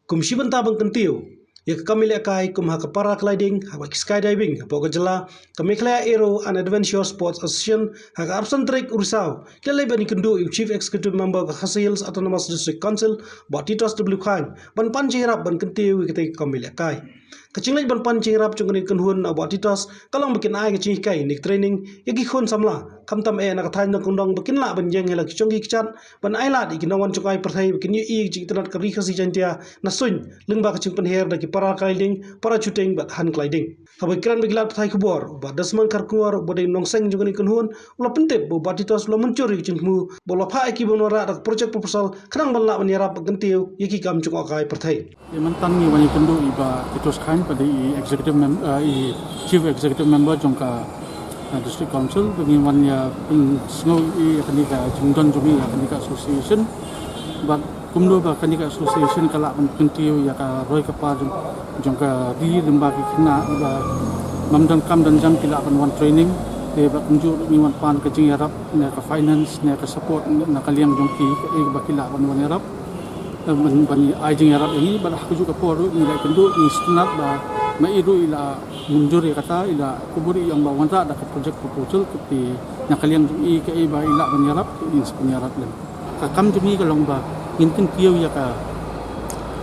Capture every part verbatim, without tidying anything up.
Kum shi bynta ban kyntiew ïa ka kam ïalehkai kum ha ka paragliding, ha ka skydiving hapoh ka jylla, ka Meghalaya Aero and Adventure Sports Association ha ka arphew san tarik u Risaw ki la leit ban ïakynduh ïa u Chief Executive Member ka Khasi Hills Autonomous District Council, Bah Titossar W Chyne, ban pan jingïarap ban kyntiew ïa katei ka kam ïalehkai. Ka jingleit ban pan jingïarap jong kane ka kynhun na Bah Titossar ka long ba kin ai ka jinghikai ne ka training ïa ki khun samla, khamtam eh na ka thaiñ nongkyndong, ba kin lah ban ïeng ha la ki jong ki kjat ban ai lad ïa ki nongwan jong ka pyrthei ba kin ïohi ïa ka jingitynnad ka Ri Khasi Jaiñtia na suiñ, lyngba ka jingpynher da ki paragliding, parachuting bad hang gliding. Haba kren bad ki lad pathai khubor, u Bah Desmond Kharkongor, uba dei u nongseng jong kane ka kynhun, u la pyntip ba u Bah Titossar u la mynjur ïa ka jingthmu ba u la phah ïa ki ban wanrah da ka project proposal khnang ban lah ban ïarap ban kyntiew ïa ki kam jong ka pyrthei. Te mynta ngi wan ïakynduh i Bah Titossar Chyne, ba dei i executive mem-, eh, i chief executive member jong ka, eh, district council, ba ngi wan ïa pynsngew ïa kane ka jingdon jong i ïa kane ka association. Bad kumno ba kane ka association ka lah ban kyntiew ïa ka roi ka par jong, jong ka ri, lyngba ki khynnah ba ym don kam don jam ki lah ban wan training. Te bad kumjuh ruh ngi wan pan ka jingïarap ne ka finance ne ka support na ka liang jong ki, eh, ba ki lah ban wan ïarap, eh, ban, ban ai jingïarap ïa ngi. Bad ha kajuh ka por ruh ngi la ïakynduh, ngi sngewtynnat ba ma i ruh i la mynjur ïa kata, i la kubur, i ong ba wanrah da ka project proposal, te na ka liang jong i kaei ba i lah ban ïarap, te ngin sa pynïarap lem. Ka kam jong ngi ka long ba ngin kyntiew ïa ka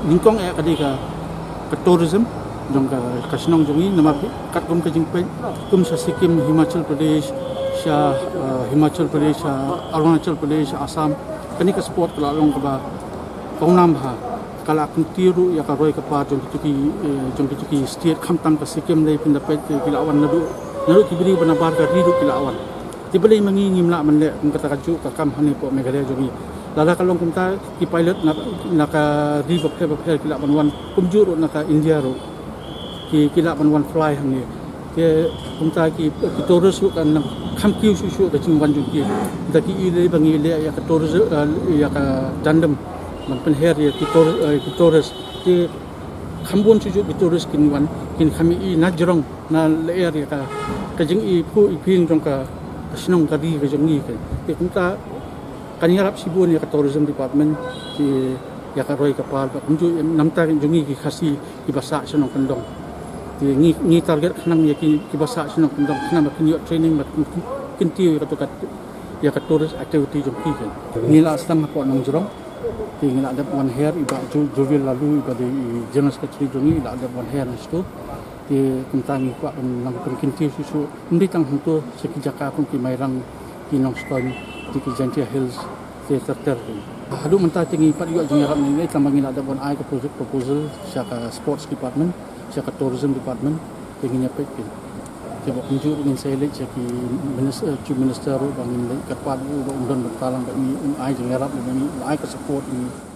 nyngkong eh ka dei ka, ka tourism jong ka, ka shnong jong ngi, namar katkum ka jingpeit kum sha Sikkim, Himachal Pradesh, sha, eh, Himachal Pradesh, sha Arunachal Pradesh, sha Assam. Kane ka sport ka la long kaba kongsan bha, ka la kyntiew ruh ïa ka roi ka par jong kito ki, eh, jong kito ki state, khamtam ka Sikkim, lei pynda peit ki la wan naduh, naduh ki briew ba nabar ka ri ruh ki la wan. Te balei ma ngi ngim lah ban leh kum kata kajuh ka kam hangne hapoh Meghalaya jong ngi? Lada ka long kumta, ki pilot na, na ka ri bapher bapher ki lah ban wan, kumjuh ruh na ka India ruh ki, ki lah ban wan fly hangne. Te kumta ki, ki tourist ruh kan nang kham kiew shuh shuh ka jingwan jong ki. Te ki i lei ba ngi leh ïa ka tourism, eh, ïa ka tandem ban pynher ïa ki tour-, eh, ki tourist. Te kham bun shuh shuh ki tourist kin wan, kin kham i na jrong, na lyer ïa ka, ka jingiphuh iphieng jong ka, ka shnong ka ri ka jong ngi ka. Te kumta kan ïarap shibun ïa ka tourism department, ki, ïa ka roi ka par, bad kumjuh ïa namar jong ngi ki Khasi kiba sah shnong kyndong. Te ngi, ngi target khnang ïa ki, kiba sah shnong kyndong, khnang ba kin ïoh training, bad kin, kin, kyntiew ïa kato ka, ïa ka tourist activity jong ki kan. Ngi la sdang hapoh Nongjrong. Te ngi la dep wan her, i Bah Jo-, Jovil Laloo, iba dei i General Secretary jong ngi, i la dep wan her na shuh. Te kumta ngi kwah ban nang pynkyntiew shuh shuh. Ym dei tang hangto, sha ki jaka kum ki Mairang, ki Nongstoiñ, te ki Jaintia Hills, te ter ter. Haduh mynta te ngi pat ïoh jingïarap ne ne, tang ba ngi la dep wan ai ka project proposal sha ka sports department, sha ka tourism department, te ngin ïa peit phi. Te ba kumjuh ruh ngin sa ïaleit sha ki minis-, eh, Chief Minister ruh ba ngin leit kyrpad ruh ba un don bynta lang ba ngi, un ai jingïarap ba ngi, un ai ka support ngi.